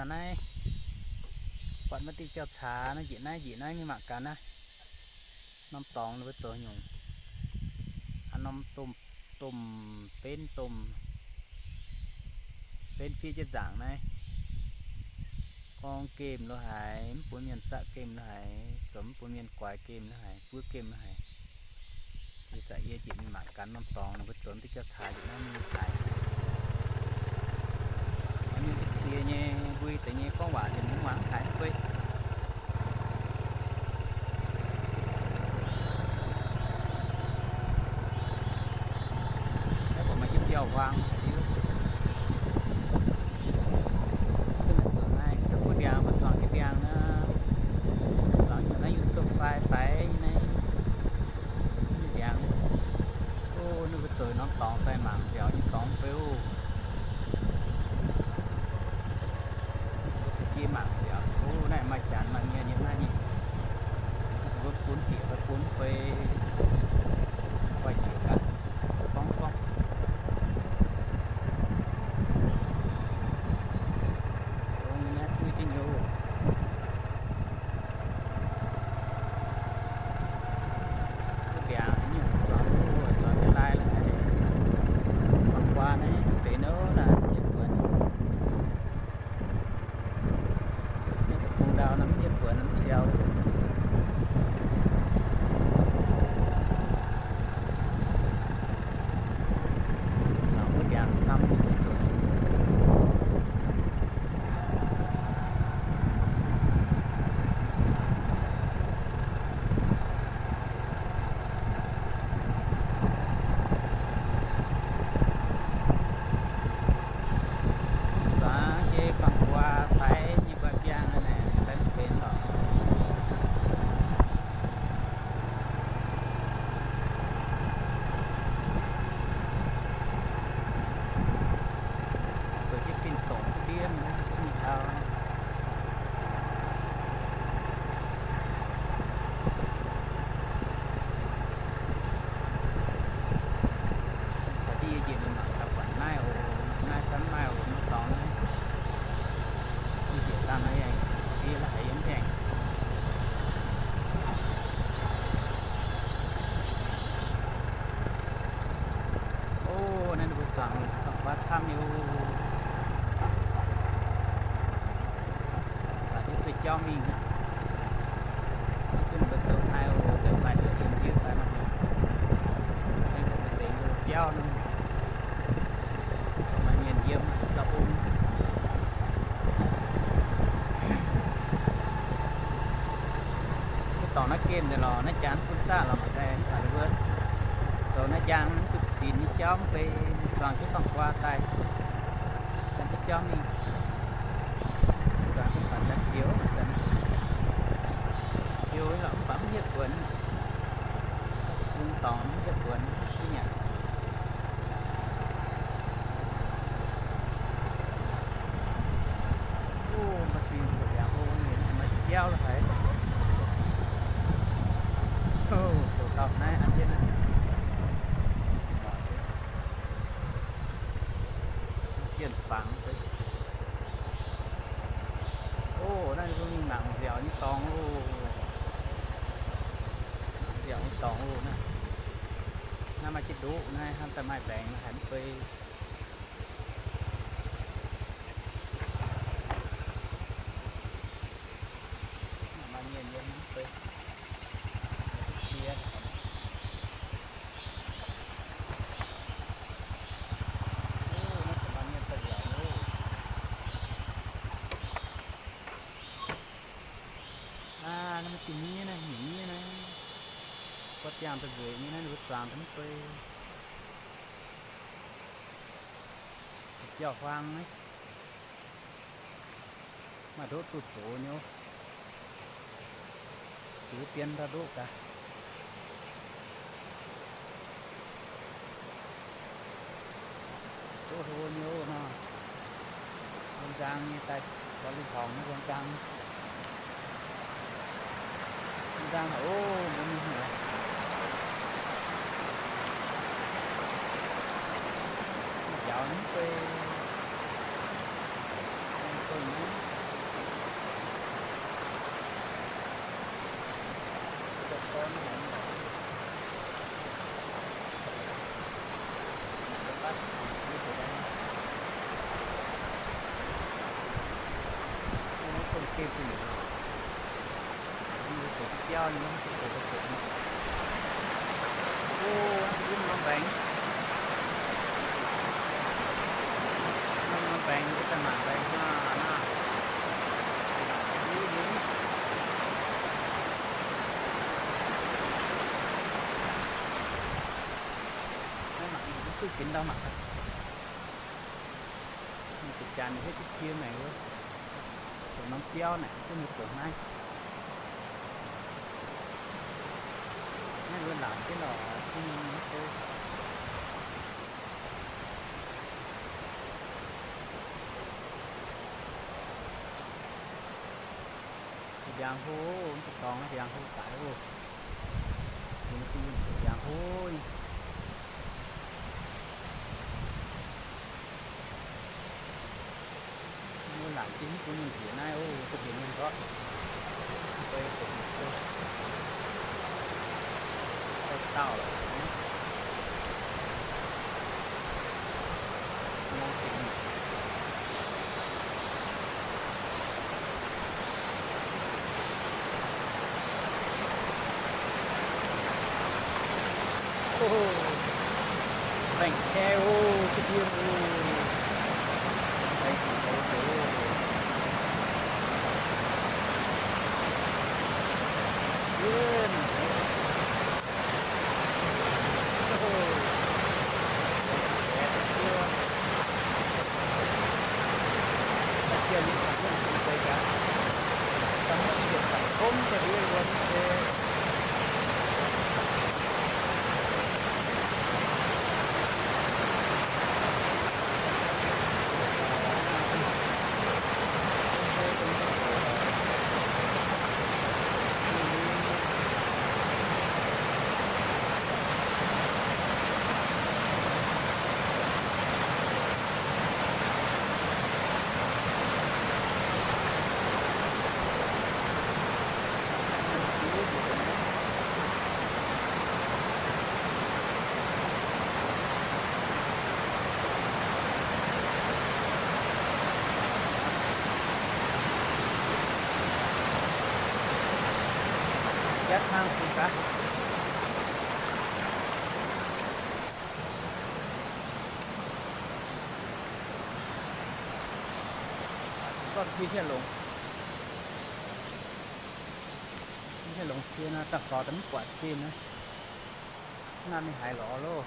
Naaiv, buatc maaih diuh jauv-caax nor, njiec naaiv njiec naaiv mingh mangc gaax naaiv. Norm dorngx ninh mbuo zoux nyungc, norm domh, domh benv, domh benv fiev jienv nzaangc naaiv. Gorngv gemh lo haic, mv bun mienh zatv gemh lo haic, zoux mv bun mienh guaix gemh lo haic, buov gemh lo haic. Yie zanc yie njiec mingh mangc gaax norm dorngx ninh mbuo zoux diuh jauv-caax njiec naaiv mingh haic. Mingh cie nyei mbui deix nyei gorngv waac liemh mv muangx haic mv bei. Naaiv mbuo maaih jienv biauv-huaang haic. Zoux naaiv, wuov ndiangx, mbuo zuangx jienv ndiangx nor, zuangx nyungc naaiv yungz zoux faix faix nyei naaiv. Ndiangx, o, ninh mbuo zoux norm dorngx daaih mangc nziaauc nyei dorngx beu. Mbuo caux jienv mangc nziaauc, o, naaiv maaih janx maaih mienh nyei naaiv nyei. Mbuo bun bieqc fai bun fei, guai njiec gaax, gorngv gorngv. Ong nyei naaiv zuiz jienv nyei. Wuov ndiangx nyungc zuangx, zuangx jienv lai lorqc haic. Guangc guaa naaiv deix nor naaiv yietc buonc. Naaiv deic-bung ndau nor mv hiuv buonc mv siau. Mangc wuov ndiangx camv zuqc. Zuangx jiex guangc guaa faix nyei guai biangh naaiv, benx lorqc. Zoux jienv fin-dongc se ndiev mingh ndau. Caux jienv yie njiec mingh mangc gaax buatc naaiv oc, naaiv daaih maaih oc, norm dorngx naaiv. Yie njiec dangh naaiv aengx, yie la'haiz yiem aengx. O, naaiv ninh mbuo zuangx guangc guaa camv nyei oc. Zuangx jienv zueih jauv mingh. Duqv ninh mbuo zoux naaiv oc, deix maaih deix yiem ndiev fai maiv, ceng deix biauv nor. Maaih mienh yiem dauh ong. Mv dorngc naaiv gemh nzengc lorqc, naaiv jangx bun zaqv lorqc mangc daaih, mv baac ninh mbuo zoux naaiv njang mv duqv dinx nyei jauv mv bei, zuangx jienv guangc guaa daaih, zuangx jienv jauv mingh, zuangx jienv guangc daaih fioux, fioux lorqc mv baac mv hietv buonc, bung dorngx mv hietv buonc, mv nyanc. O, maaih zingh zoux yaac o, maaih biauv lo haic. O, zoux gauh naaiv an jienv naaiv. Zienh fangx deix. O, naaiv mbuo mingh mangc nziaauc nyei dorngx oc. Mangc nziaauc nyei dorngx oc naaiv. Naaiv maaih jienv ndoqv naaiv, hnangv daaih maaih mbaengx haic mv bei. Maaih mienh yiem mv bei. Cie. Naaiv maaih diuh miev naaiv, hnyangx miev naaiv, buo diangh da'nzueic nyei naaiv, ninh mbuo zuangx daaih mv bei. Biauv-huaang naaiv. Maaih ndoqv duqv zoux nyei, ziux dien ndau ndoqv gaax. Zoqv hlo nyei nor, wuov nzang nyei daaih, gorx lingh horngc nyei wuov nzang. Wuov nzang haic oc, mbuo mingh haic. Njaaux mv bei, mv bei mv Norm mbaengx, norm mbaengx, mv daaih mangc mbaengx hnangv naaiv. Naaiv mangc mingh duqv duqv ginx ndau mangc. Ninh deix janx ninh hietv duqv cie maengx wuov. Zoux norm biauv naaic duqv ninh zoux naaiv. Naaiv wuov laangz jienv lorqc, duqv ninh mv deix. Ndiangx-hlo, mv deix dorngx ndiangx-hlo daic oc. Ninh duqv ninh zoux ndiangx-hlo. Wuov laangz jienv mv bun ninh njiec naaiv oc, duqv njiec mingh gorqv. Dauh dauh lorqc. Laengz kaaix oc, ga'ndiev oc. Laengz kaaix oc. Jatv hnangv fungx gaax. Zorqv cie hietv longx. Hietv longx cie nor, dangh gorx daaih mv buatc cie nor. Naaiv mingh haaix lorz loh.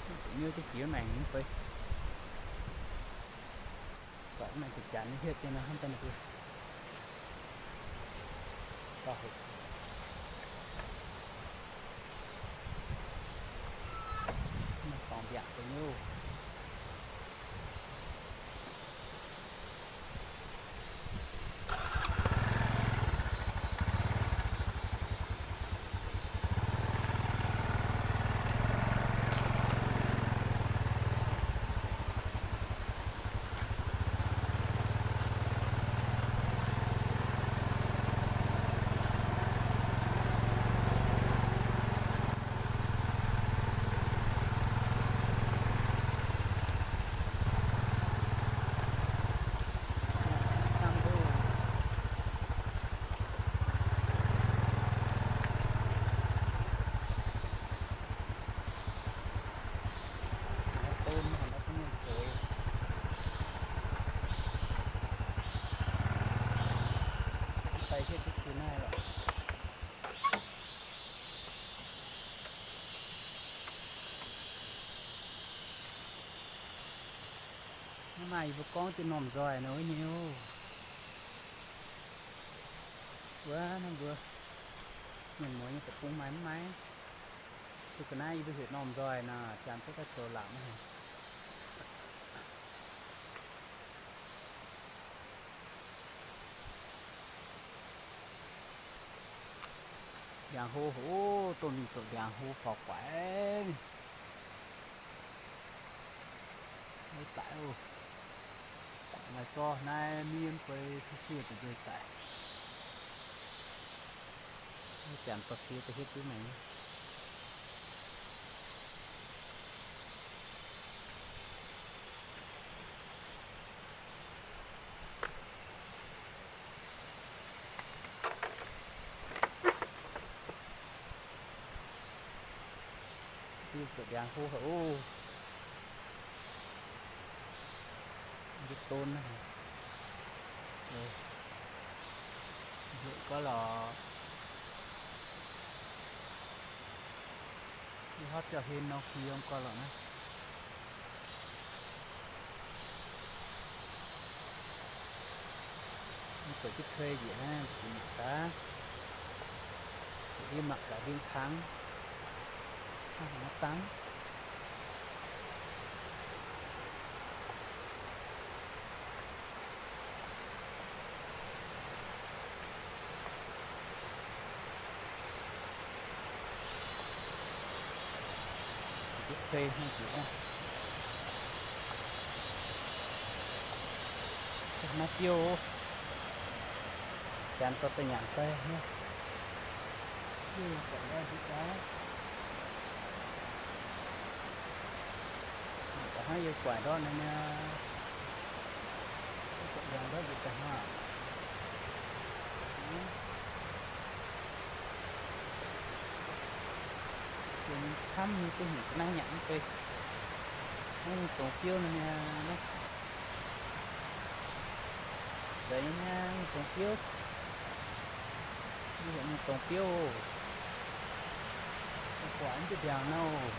Zuqc niuv jienv jiex maengx fei. Zorqv maengx deix janx hietv jienv nor hnamv daaih ninh mbuo. Dauh hoc. Mv dorngx mbiaauc deix nyei oc. Deix mienh zoux, deix hietv duqv cie naaiv lorqc. Mv maaih yie mbuo gorngv diuh normh nzoih nor wuov nyei oc. Wuov naaiv mbuo mienh muoz nyei deic-bung maaih mv maaih? Duqv ga'naaiv yie mbuo heuc normh nzoih nor, janx zorqv daaih zoux laangc mv haic. Ndiangx-hlo oc, dongh mingh zoux ndiangx-hlo faaux guaix mingh. Daic oc. Daic maaih zorqv naaiv miev mbei siv siv deix nzuih daic. Janx dorh cie daaih hietv duqv maengx. Zoux ndiangx hlo haic oc. Ndiev don, nzueic gorx lorqc. Mv hopv jauv-hlen nor kuh yiem gorx lorqc naaiv. Mv zoux jienv kuei njiec naaiv, mangc gaax, mangc gaax ndin kangx, hnangv haaix dangh. Kuei hnangv jiex, naaiv biouv, janx dorh daaih nyanc fai. Hnangv yie guaix ndortv naaiv nyei, guaix ndortv njiec daaih hnangv. Camv nyei, duqv hnyangx ga'naaiv nyanc mv bei. Naaiv mingh dongz biouv nor nyei. Nzengc nyei, mingh dongz biouv. Mingh dongz biouv. Guaix mv duqv ndiangx nor,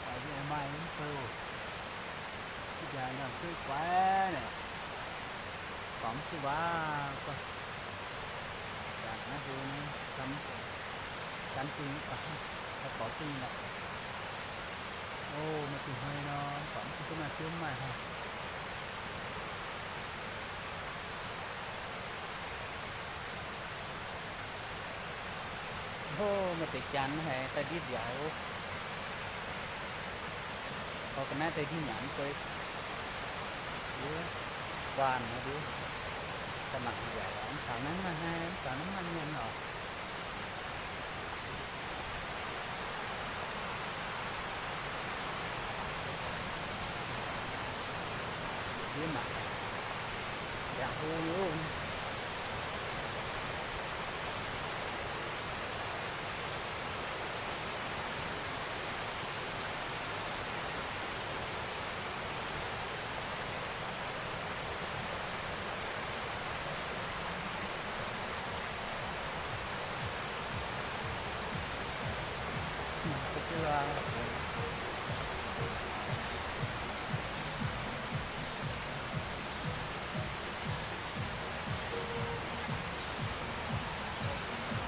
guaix maaih mv beu. Mv ndiangx nor, guaix naaic, guaix mv duqv waac. Janx naaiv hlo nyei, janx dingh, haih borx dingh lorqc. O, maaih dingh hnoi nor, guaix mv duqv, maaih biouv mv maaih hnoi. O, maaih deix janx haiz daaih ndiev mbiauz, dorh ga'naaiv daaih ndiev nyanc mv bei. Ndiev guanh nor ndiev, daaih mangc mbiauz, mv faaux naaiv mv maaih hnoi, mv faaux naaiv mv maaih mienh lorqc. Ndiev mangc, ndiangx hlo nyei oc.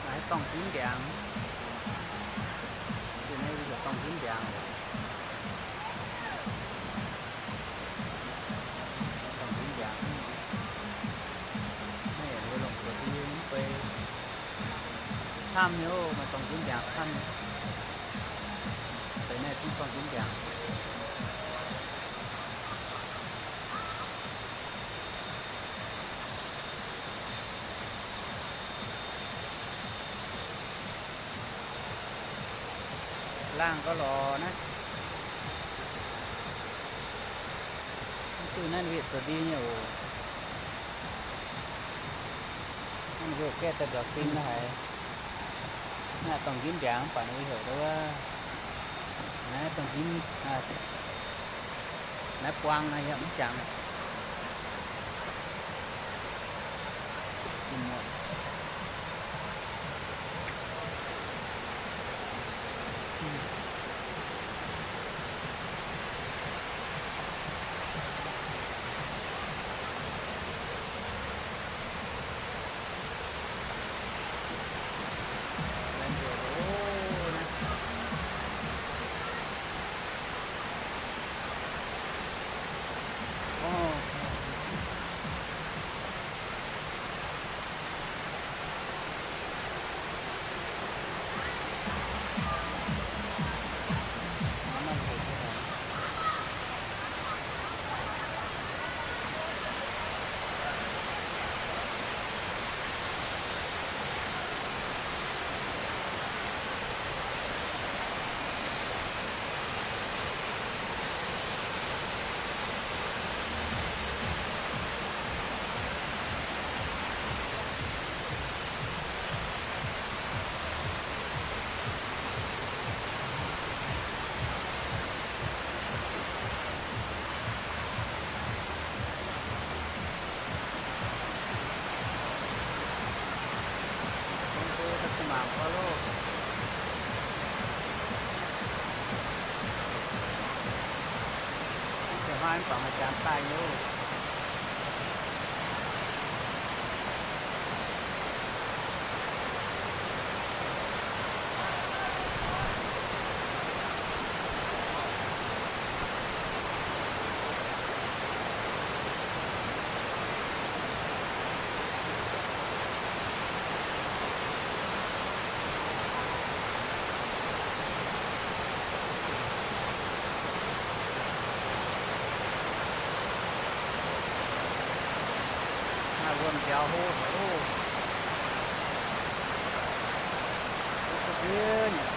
Naaiv dorngh ginv ndiangx. Naaiv yie dorngh ginv ndiangx. Dorngh ginv ndiangx. Naaiv yaac longc zoux dien mv bei. Camv nyei oc, maaih dorngh ginv ndiangx camv nyei. Deix naaiv zungv dorngh ginv ndiangx. Laangh gauh lorz naaiv. Mv duqv naaiv ninh mbuo zoux ndie nyei oc. Naaiv ninh mbuo gaeqv daaih mbiauz sing haic. Naaiv dorngh ginv ndiangx, mv baac ninh mbuo heuc wuov, naaiv dorngh ginv, naaiv buang naaiv yaac mv jangx. Bangc maaih jangx daaih nyei oc. Naaiv wuom nziaaux hlo haic oc. Hlo duqv nziev nyei.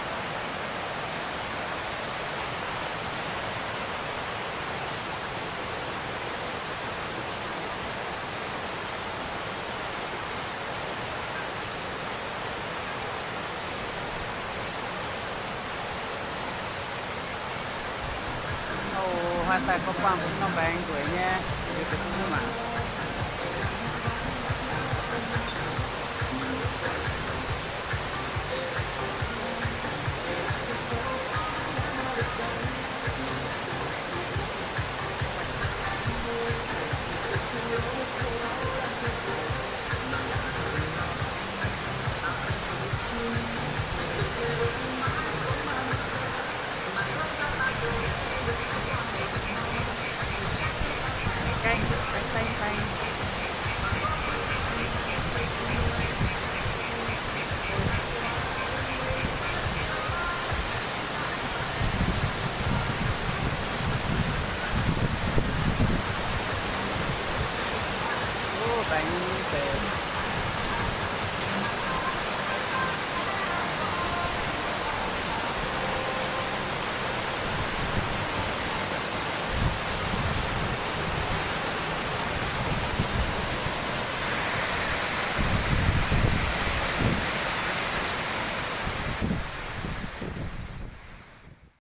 Oc, hnoi daaih gorngv buangh mbuo norm mbaengx nzueic nyei, liuz deix duqv mv mangc. Wuov baengx deix